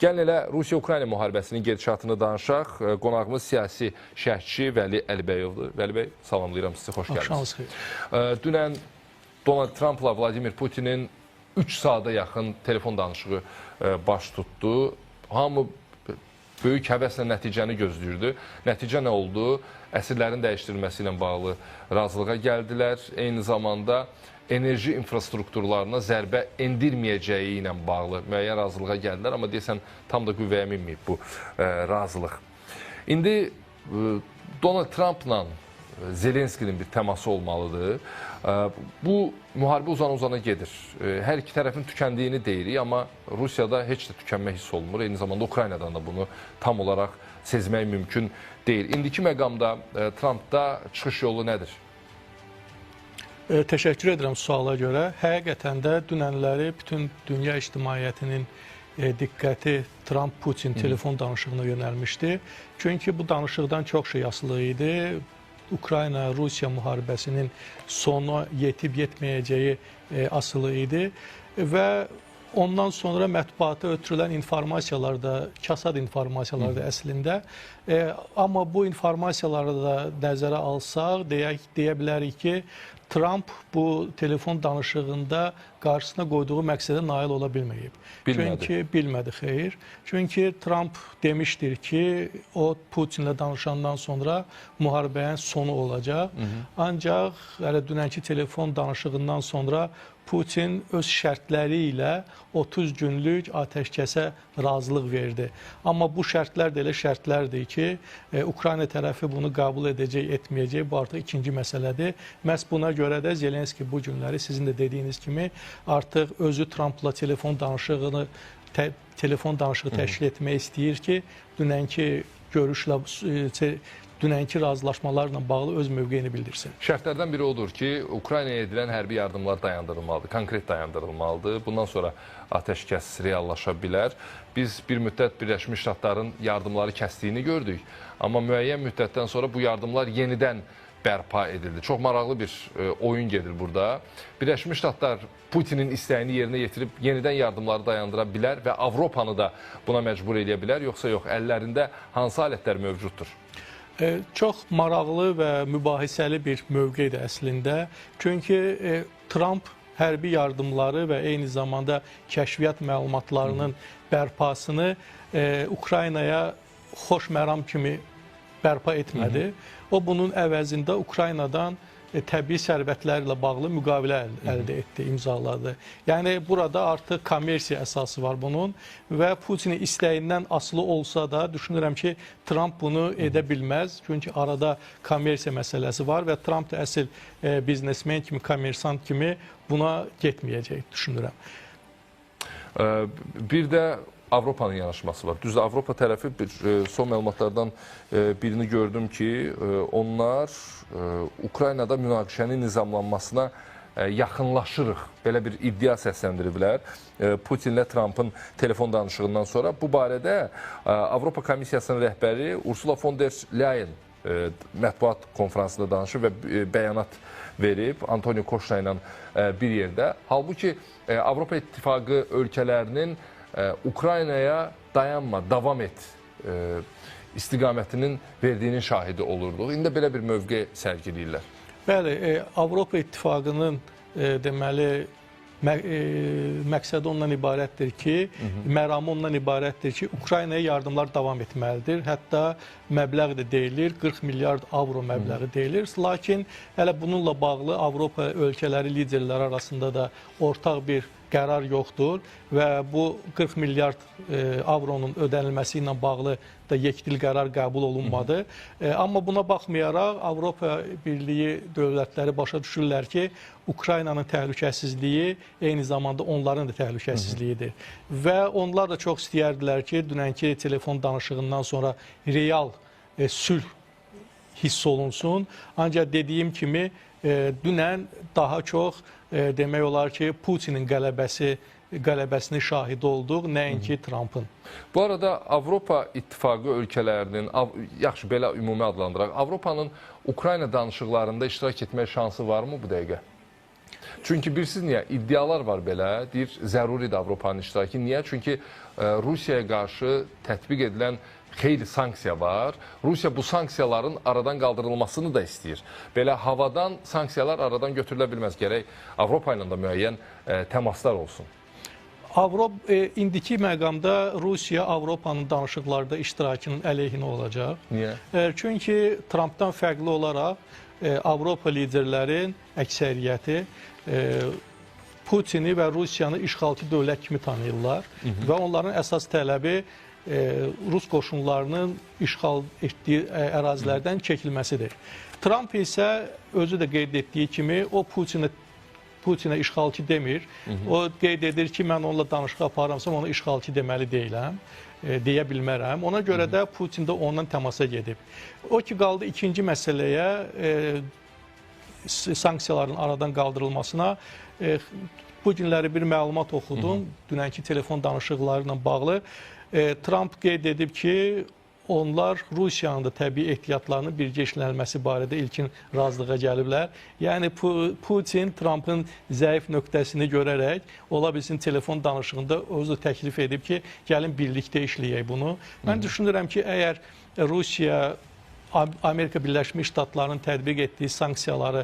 Gəlin elə Rusiya-Ukrayna müharibəsinin gedişatını danışaq. Qonağımız siyasi şərhçi Vəli Əlibəyovdur. Vəli bəy, salamlayıram sizi, xoş gəldiniz. Axşamınız xeyir. Dünən Donald Trumpla Vladimir Putinin 3 saata yaxın telefon danışığı baş tutdu. Hamı böyük həvəslə nəticəni gözləyirdi. Nəticə nə oldu? Əsirlərin dəyişdirilməsi ilə bağlı razılığa gəldilər. Eyni zamanda enerji infrastrukturlarına zərbə endirməyəcəyi ilə bağlı müəyyən razılığa gəldilər. Amma deyəsən tam da qüvvəyə minməyib bu razılıq. İndi Donald Trumpla Zelenskinin bir təması olmalıdır. Bu müharibə uzana-uzana gedir. Hər iki tərəfin tükəndiyini deyirik, amma Rusiyada heç də tükənmə hiss olunmur. Eyni zamanda Ukraynadan da bunu tam olaraq sezmək mümkün deyil. İndiki məqamda Trumpda çıxış yolu nədir? Təşəkkür edirəm suala görə. Həqiqətən də dünənləri bütün dünya ictimaiyyətinin diqqəti Trump-Putin telefon danışığına yönəlmişdi. Çünki bu danışıqdan çox şey asılı idi. Ukrayna-Rusiya müharibəsinin sonu yetib yetməyəcəyi asılı idi və ondan sonra mətbuata ötürülən informasiyalar da, kasad informasiyalar da əslində. Amma bu informasiyaları da nəzərə alsaq, deyə bilərik ki, Trump bu telefon danışığında qarşısına qoyduğu məqsədə nail ola bilməyib. Bilmədi. Çünki bilmədi, xeyr. Çünki Trump demişdir ki, o Putinlə danışandan sonra müharibənin sonu olacaq. Ancaq hələ dünənki telefon danışığından sonra Putin öz şərtləri ilə 30 günlük atəşkəsə razılıq verdi. Amma bu şərtlər də elə şərtlərdir ki, Ukrayna tərəfi bunu qəbul edəcək, etməyəcək, bu artıq ikinci məsələdir. Məhz buna görə də Zelenski bu günləri sizin də dediyiniz kimi artıq özü Trumpla telefon danışığı təşkil etmək istəyir ki, dünənki görüşlə, dünənki razılaşmalarla bağlı öz mövqeyini bildirsin. Şərtlərdən biri odur ki, Ukraynaya edilən hərbi yardımlar dayandırılmalıdır, konkret dayandırılmalıdır. Bundan sonra atəşkəs reallaşa bilər. Biz bir müddət Birləşmiş Ştatların yardımları kəsdiyini gördük. Amma müəyyən müddətdən sonra bu yardımlar yenidən bərpa edildi. Çox maraqlı bir oyun gedir burada. Birləşmiş Ştatlar Putinin istəyini yerinə yetirib yenidən yardımları dayandıra bilər və Avropanı da buna məcbur edə bilər, yoxsa yox, əllərində hansı alətlər mövcuddur? Çox maraqlı və mübahisəli bir mövqedir əslində. Çünki Trump hərbi yardımları və eyni zamanda kəşfiyyat məlumatlarının bərpasını Ukraynaya xoş məram kimi bərpa etmədi. O, bunun əvəzində Ukraynadan təbii sərvətlərlə bağlı müqavilə əldə etdi, imzaladı. Yəni, burada artıq kommersiya əsası var bunun və Putinin istəyindən asılı olsa da düşünürəm ki, Trump bunu edə bilməz. Çünki arada kommersiya məsələsi var və Trump da əsl biznesmen kimi, kommersant kimi buna getməyəcək, düşünürəm. Bir də Avropanın yanaşması var. Düzdür, Avropa tərəfi bir son məlumatlardan birini gördüm ki, onlar Ukraynada münaqişənin nizamlanmasına yaxınlaşırıq. Belə bir iddia səsləndiriblər Putinlə Trumpın telefon danışığından sonra. Bu barədə Avropa Komissiyasının rəhbəri Ursula von der Leyen mətbuat konfransında danışıb və bəyanat verib Antonio Costa ilə bir yerdə. Halbuki Avropa İttifaqı ölkələrinin Ukraynaya dayanma, davam et istiqamətinin verdiyinin şahidi olurduq. İndi belə bir mövqe sərgiləyirlər. Bəli, Avropa İttifaqının deməli məqsədi ondan ibarətdir ki, məramı ondan ibarətdir ki, Ukraynaya yardımlar davam etməlidir. Hətta məbləğ də deyilir, 40 milyard avro məbləği deyilir. Lakin hələ bununla bağlı Avropa ölkələri liderləri arasında da ortaq bir qərar yoxdur və bu 40 milyard avronun ödənilməsi ilə bağlı da yekdil qərar qəbul olunmadı. Amma buna baxmayaraq Avropa Birliyi dövlətləri başa düşürlər ki, Ukraynanın təhlükəsizliyi eyni zamanda onların da təhlükəsizliyidir. Və onlar da çox istəyərdilər ki, dünənki telefon danışığından sonra real sülh hiss olunsun. Ancaq dediyim kimi, dünən daha çox demək olar ki, Putinin qələbəsini şahidi olduq, nəinki Trumpın. Bu arada Avropa İttifaqı ölkələrinin, yaxşı belə ümumi adlandıraq, Avropanın Ukrayna danışıqlarında iştirak etmək şansı varmı bu dəqiqə? Çünki bilirsiniz niyə? İddialar var belə, deyir, zəruridir Avropanın iştirakı. Niyə? Çünki Rusiyaya qarşı tətbiq edilən xeyli sanksiya var. Rusiya bu sanksiyaların aradan qaldırılmasını da istəyir. Belə havadan sanksiyalar aradan götürülə bilməz. Gərək Avropa ilə də müəyyən təmaslar olsun. İndiki məqamda Rusiya Avropanın danışıqlarda iştirakının əleyhinə olacaq. Niyə? Çünki Trampdan fərqli olaraq Avropa liderlərin əksəriyyəti Putini və Rusiyanı işğalçı dövlət kimi tanıyırlar və onların əsas tələbi Rus qoşunlarının işğal etdiyi ərazilərdən çəkilməsidir. Tramp isə özü də qeyd etdiyi kimi o Putinə işğalçı demir. O qeyd edir ki, mən onunla danışıq aparıramsam, ona işğalçı deməli deyiləm, deyə bilmərəm. Ona görə də Putin də ondan təmasa gedib. O ki, qaldı ikinci məsələyə, sanksiyaların aradan qaldırılmasına. Bu günləri bir məlumat oxudum, dünənki telefon danışıqları ilə bağlı. Tramp qeyd edib ki, onlar Rusiyanın da təbii ehtiyatlarının birgə işlənilməsi barədə ilkin razılığa gəliblər. Yəni Putin Trampın zəif nöqtəsini görərək ola bilsin telefon danışığında özü təklif edib ki, gəlin birlikdə işləyək bunu. Mən düşünürəm ki, əgər Rusiya Amerika Birləşmiş Ştatlarının tətbiq etdiyi sanksiyaları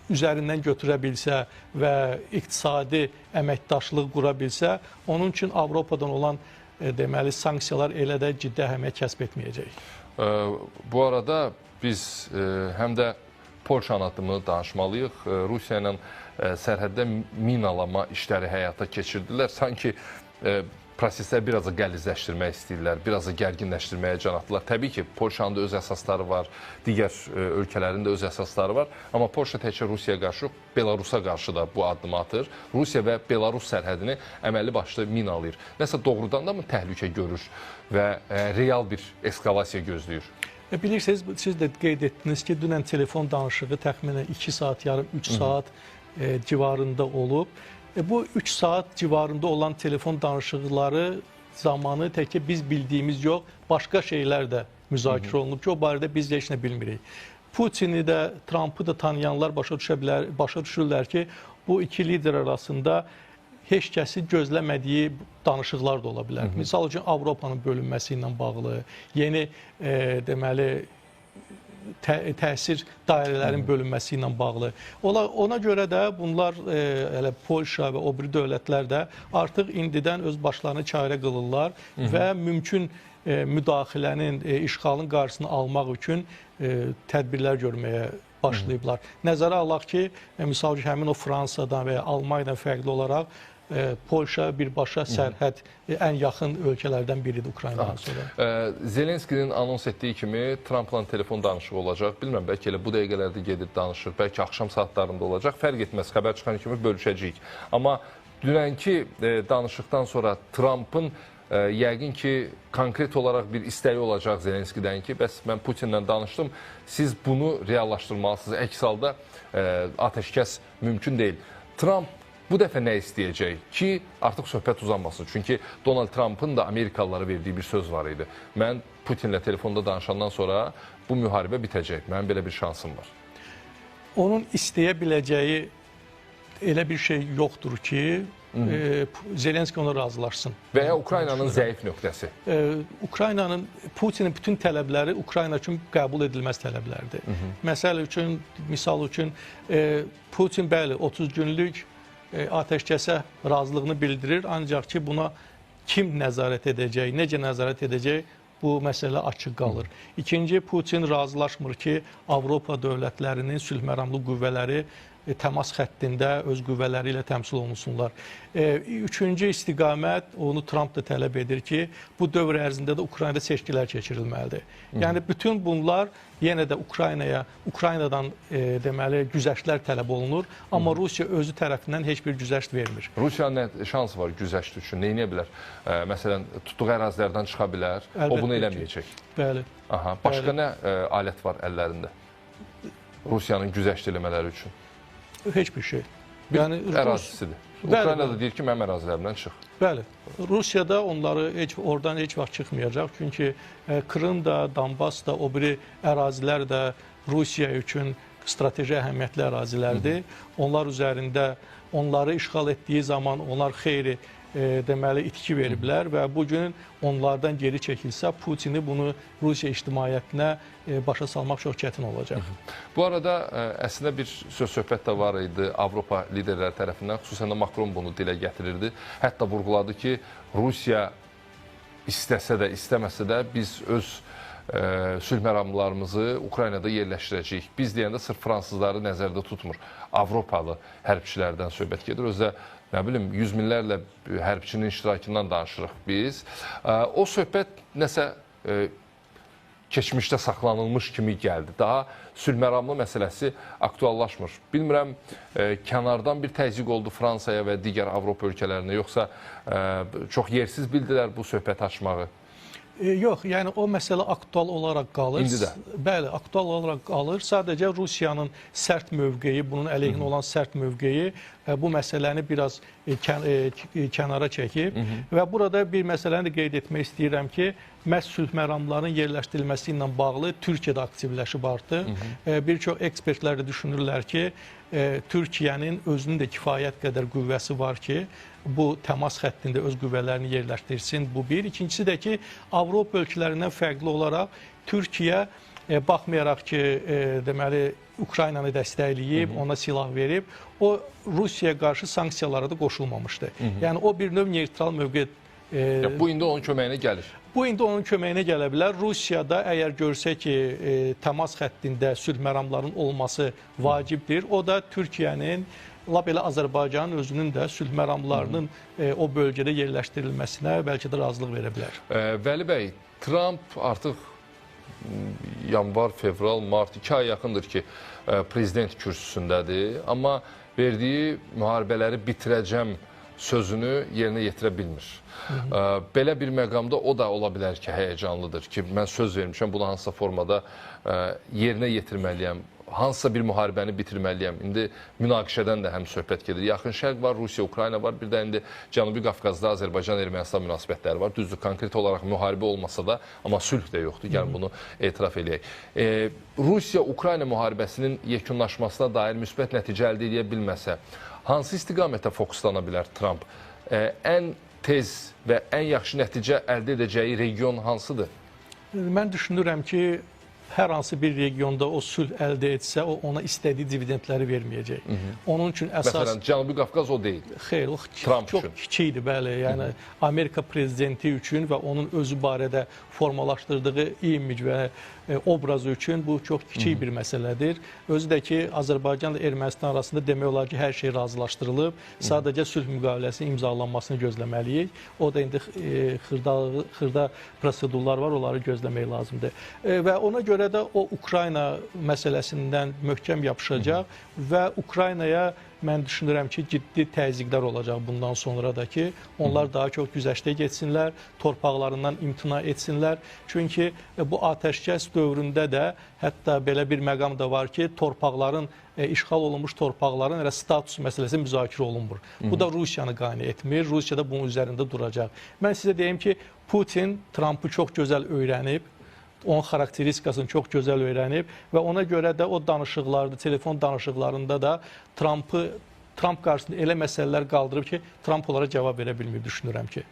üzərindən götürə bilsə və iqtisadi əməkdaşlıq qura bilsə, onun üçün Avropadan olan deməli, sanksiyalar elə də ciddi əhəmiyyət kəsb etməyəcək. Bu arada biz həm də Polşanın addımını danışmalıyıq. Rusiya ilə sərhəddə minalama işləri həyata keçirdilər. Sanki prosesləri biraz da qəlizləşdirmək istəyirlər, biraz da gərginləşdirməyə can atdılar. Təbii ki, Polşanın da öz əsasları var, digər ölkələrin də öz əsasları var. Amma Polşa təkcə Rusiyaya qarşı yox, Belarusa qarşı da bu addımı atır. Rusiya və Belarus sərhədini əməlli başlı minalayır. Nəsə doğrudan da mı təhlükə görür və real bir eskalasiya gözləyir? Bilirsiniz, siz də qeyd etdiniz ki, dünən telefon danışığı təxminən 2 saat, yarım 3 saat civarında olub. Bu 3 saat civarında olan telefon danışıqları zamanı təkcə biz bildiyimiz yox, başqa şeylər də müzakirə olunub ki, o barədə biz heç nə bilmirik. Putini də, Trampı da tanıyanlar başa düşürlər ki, bu iki lider arasında heç kəsi gözləmədiyi danışıqlar da ola bilər. Misal üçün, Avropanın bölünməsi ilə bağlı, yeni deməli, təsir dairələrin bölünməsi ilə bağlı. Ona görə də bunlar elə Polşa və o biri dövlətlər də artıq indidən öz başlarını çarə qılırlar və mümkün müdaxilənin, işğalın qarşısını almaq üçün tədbirlər görməyə başlayıblar. Nəzərə alaq ki, misal üçün, həmin o Fransadan və ya Almaniyadan fərqli olaraq Polşa birbaşa sərhəd ən yaxın ölkələrdən biridir Ukraynadan sonra. Zelenskinin anons etdiyi kimi Trampla telefon danışığı olacaq. Bilmirəm, bəlkə elə bu dəqiqələrdə gedir danışır, bəlkə axşam saatlarında olacaq. Fərq etməz, xəbər çıxan kimi bölüşəcəyik. Amma dünənki danışıqdan sonra Trampın yəqin ki, konkret olaraq bir istəyi olacaq Zelenskidən ki, bəs mən Putinlə danışdım, siz bunu reallaşdırmalısınız. Əks halda atəşkəs mümkün deyil. Tramp bu dəfə nə istəyəcək ki, artıq söhbət uzanmasın. Çünki Donald Trumpın da Amerikalılara verdiyi bir söz var idi. Mən Putinlə telefonda danışandan sonra bu müharibə bitəcək. Mənim belə bir şansım var. Onun istəyə biləcəyi elə bir şey yoxdur ki, Zelenski ona razılaşsın. Və ya Ukraynanın zəif nöqtəsi. Ukraynanın, Putinin bütün tələbləri Ukrayna üçün qəbul edilməz tələblərdir. Məsəl üçün, misal üçün, Putin bəli 30 günlük atəşkəsə razılığını bildirir, ancaq ki, buna kim nəzarət edəcək, necə nəzarət edəcək, bu məsələ açıq qalır. İkinci, Putin razılaşmır ki, Avropa dövlətlərinin sülhməramlı qüvvələri təmas xəttində öz qüvvələri ilə təmsil olunsunlar. Üçüncü istiqamət, onu Tramp da tələb edir ki, bu dövr ərzində də Ukraynada seçkilər keçirilməlidir. Yəni, bütün bunlar yenə də Ukraynadan deməli, güzəştlər tələb olunur, amma Rusiya özü tərəfindən heç bir güzəşt vermir. Rusiyanın nə şansı var güzəşt üçün? Nə edə bilər? Məsələn, tutduğu ərazilərdən çıxa bilər, o bunu eləməyəcək. Bəli. Aha, başqa nə alət var əllərində Rusiyanın güzəşt eləmələri üçün? Heç bir şey. Bir yəni, ərazisidir. Ukrayna da deyir ki, mənim ərazilərimdən çıx. Bəli. Rusiyada onları oradan heç vaxt çıxmayacaq. Çünki Krım da, Donbas da, o biri ərazilər də Rusiya üçün strateji əhəmiyyətli ərazilərdir. Onlar üzərində, onları işğal etdiyi zaman onlar xeyri deməli itki veriblər və bu gün onlardan geri çəkilsə, Putini bunu Rusiya ictimaiyyətinə başa salmaq çox çətin olacaq. Bu arada əslində bir söz-söhbət də var idi Avropa liderləri tərəfindən, xüsusən də Makron bunu dilə gətirirdi. Hətta vurğuladı ki, Rusiya istəsə də, istəməsə də biz öz sülh məramlarımızı Ukraynada yerləşdirəcəyik. Biz deyəndə sırf fransızları nəzərdə tutmur. Avropalı hərbçilərdən söhbət gedir. Özdə, nə bilim, yüz minlərlə hərbçinin iştirakından danışırıq biz. O söhbət nəsə keçmişdə saxlanılmış kimi gəldi. Daha sülh məramlı məsələsi aktuallaşmır. Bilmirəm, kənardan bir təzyiq oldu Fransaya və digər Avropa ölkələrinə, yoxsa çox yersiz bildilər bu söhbəti açmağı? Yox, yəni o məsələ aktual olaraq qalır. İndi də? Bəli, aktual olaraq qalır. Sadəcə Rusiyanın sərt mövqeyi, bunun əleyhinə olan sərt mövqeyi bu məsələni biraz kənara çəkib. Və burada bir məsələni də qeyd etmək istəyirəm ki, məhz sülh məramlarının yerləşdirilməsi ilə bağlı Türkiyə də aktivləşib artıq. Bir çox ekspertlər də düşünürlər ki, Türkiyənin özünün də kifayət qədər qüvvəsi var ki, bu təmas xəttində öz qüvvələrini yerləşdirsin. Bu bir. İkincisi də ki, Avropa ölkələrindən fərqli olaraq Türkiyə baxmayaraq ki, deməli, Ukraynanı dəstəkləyib, ona silah verib, o Rusiyaya qarşı sanksiyalara da qoşulmamışdı. Yəni, o bir növ neytral mövqe. Bu indi onun köməyinə gəlir. Bu indi onun köməyinə gələ bilər. Rusiyada əgər görsə ki, təmas xəttində sülh məramlarının olması vacibdir, o da Türkiyənin, lap elə Azərbaycanın özünün də sülh məramlarının o bölgədə yerləşdirilməsinə bəlkə də razılıq verə bilər. Vəli bəy, Tramp artıq yanvar, fevral, mart 2 ay yaxındır ki, prezident kürsüsündədir. Amma verdiyi müharibələri bitirəcəm sözünü yerinə yetirə bilmir. Belə bir məqamda o da ola bilər ki, həyəcanlıdır ki, mən söz vermişəm, bunu hansısa formada yerinə yetirməliyəm, hansısa bir müharibəni bitirməliyəm. İndi münaqişədən də həm söhbət gedir. Yaxın Şərq var, Rusiya, Ukrayna var, bir də indi Cənubi Qafqazda Azərbaycan-Ermənistan münasibətləri var. Düzdür, konkret olaraq müharibə olmasa da, amma sülh də yoxdur, gəlin bunu etiraf eləyək. Rusiya-Ukrayna müharibəsinin yekunlaşmasına dair müsbət nəticə əldə edə bilməsə, hansı istiqamətə fokuslana bilər Tramp? Ən tez və ən yaxşı nəticə əldə edəcəyi region hansıdır? Mən düşünürəm ki, hər hansı bir regionda o sülh əldə etsə, o ona istədiyi dividendləri verməyəcək. Onun üçün əsas... Məsələn, Cənubi Qafqaz o deyil. Xeyr, o Trump çox kiçikdir, bəli. Yəni, Amerika prezidenti üçün və onun özü barədə formalaşdırdığı image və obrazı üçün bu çox kiçik bir məsələdir. Özü də ki, Azərbaycanla Ermənistan arasında demək olar ki, hər şey razılaşdırılıb. Sadəcə sülh müqaviləsinin imzalanmasını gözləməliyik. O da indi xırda prosedurlar var, onları gözləmək lazımdır. Və ona görə də o Ukrayna məsələsindən möhkəm yapışacaq və Ukraynaya mən düşünürəm ki, ciddi təzyiqlər olacaq bundan sonra da ki, onlar daha çox güzəştə getsinlər, torpaqlarından imtina etsinlər. Çünki bu atəşkəs dövründə də hətta belə bir məqam da var ki, torpaqların, işğal olunmuş torpaqların elə status məsələsi müzakirə olunmur. Bu da Rusiyanı qane etmir, Rusiya da bunun üzərində duracaq. Mən sizə deyim ki, Putin Trumpı çox gözəl öyrənib, onun xarakteristikasını çox gözəl öyrənib və ona görə də o danışıqlarda, telefon danışıqlarında da Trump qarşısında elə məsələlər qaldırıb ki, Trump onlara cavab verə bilmir, düşünürəm ki.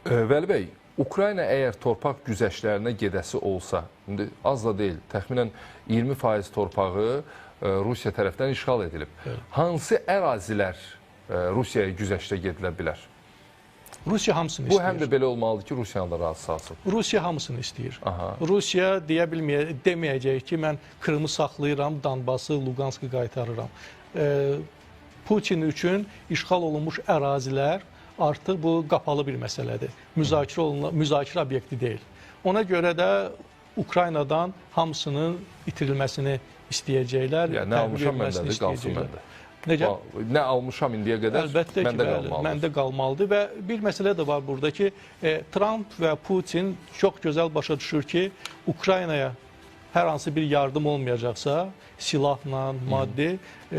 Vəli bəy, Ukrayna əgər torpaq güzəştlərinə gedəsi olsa, indi az da deyil, təxminən 20% torpağı Rusiya tərəfdən işğal edilib. Evet. Hansı ərazilər Rusiyaya güzəştə gedilə bilər? Rusiya hamısını istəyir. Bu həm də belə olmalıdır ki, Rusiyanı da razı salsın. Rusiya hamısını istəyir. Aha. Rusiya deyə bilməyə, deməyəcək ki, mən Krımı saxlayıram, Donbası, Luqanskı qaytarıram. Putin üçün işğal olunmuş ərazilər artıq bu qapalı bir məsələdir. Müzakirə obyekti deyil. Ona görə də Ukraynadan hamısının itirilməsini istəyəcəklər. Yəni, nə almışam məndədir, qalsın məndə. Necə? Nə almışam indiyə qədər, əlbəttə ki, məndə qalmalıdır. Məndə qalmalıdır və bir məsələ də var burada ki, Trump və Putin çox gözəl başa düşür ki, Ukraynaya hər hansı bir yardım olmayacaqsa, silahla, maddi,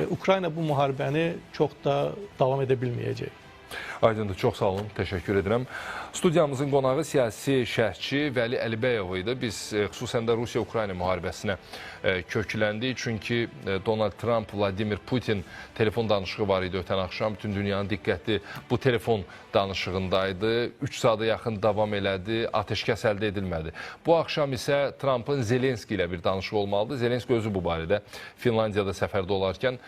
Ukrayna bu müharibəni çox da davam edə bilməyəcək. Aydındır, çox sağ olun, təşəkkür edirəm. Studiyamızın qonağı siyasi şərhçi Vəli Əlibəyov idi. Biz xüsusən də Rusiya-Ukrayna müharibəsinə kökləndik. Çünki Donald Trump, Vladimir Putin telefon danışığı var idi ötən axşam. Bütün dünyanın diqqəti bu telefon danışığındaydı. 3 saata yaxın davam elədi, atəşkəs əldə edilmədi. Bu axşam isə Trumpın Zelenski ilə bir danışığı olmalıdır. Zelenski özü bu barədə Finlandiyada səfərdə olarkən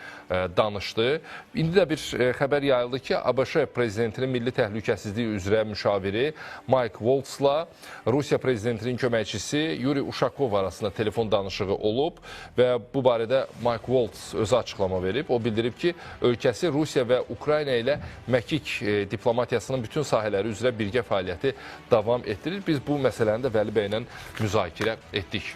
danışdı. İndi də bir xəbər yayıldı ki, ABŞ prezidentinin milli təhlükəsizlik üzrə müşaviri Mike Waltzla Rusiya prezidentinin köməkçisi Yuri Uşakov arasında telefon danışığı olub və bu barədə Mike Waltz özü açıqlama verib. O bildirib ki, ölkəsi Rusiya və Ukrayna ilə məkik diplomatiyasının bütün sahələri üzrə birgə fəaliyyəti davam etdirir. Biz bu məsələni də Vəli bəylə müzakirə etdik.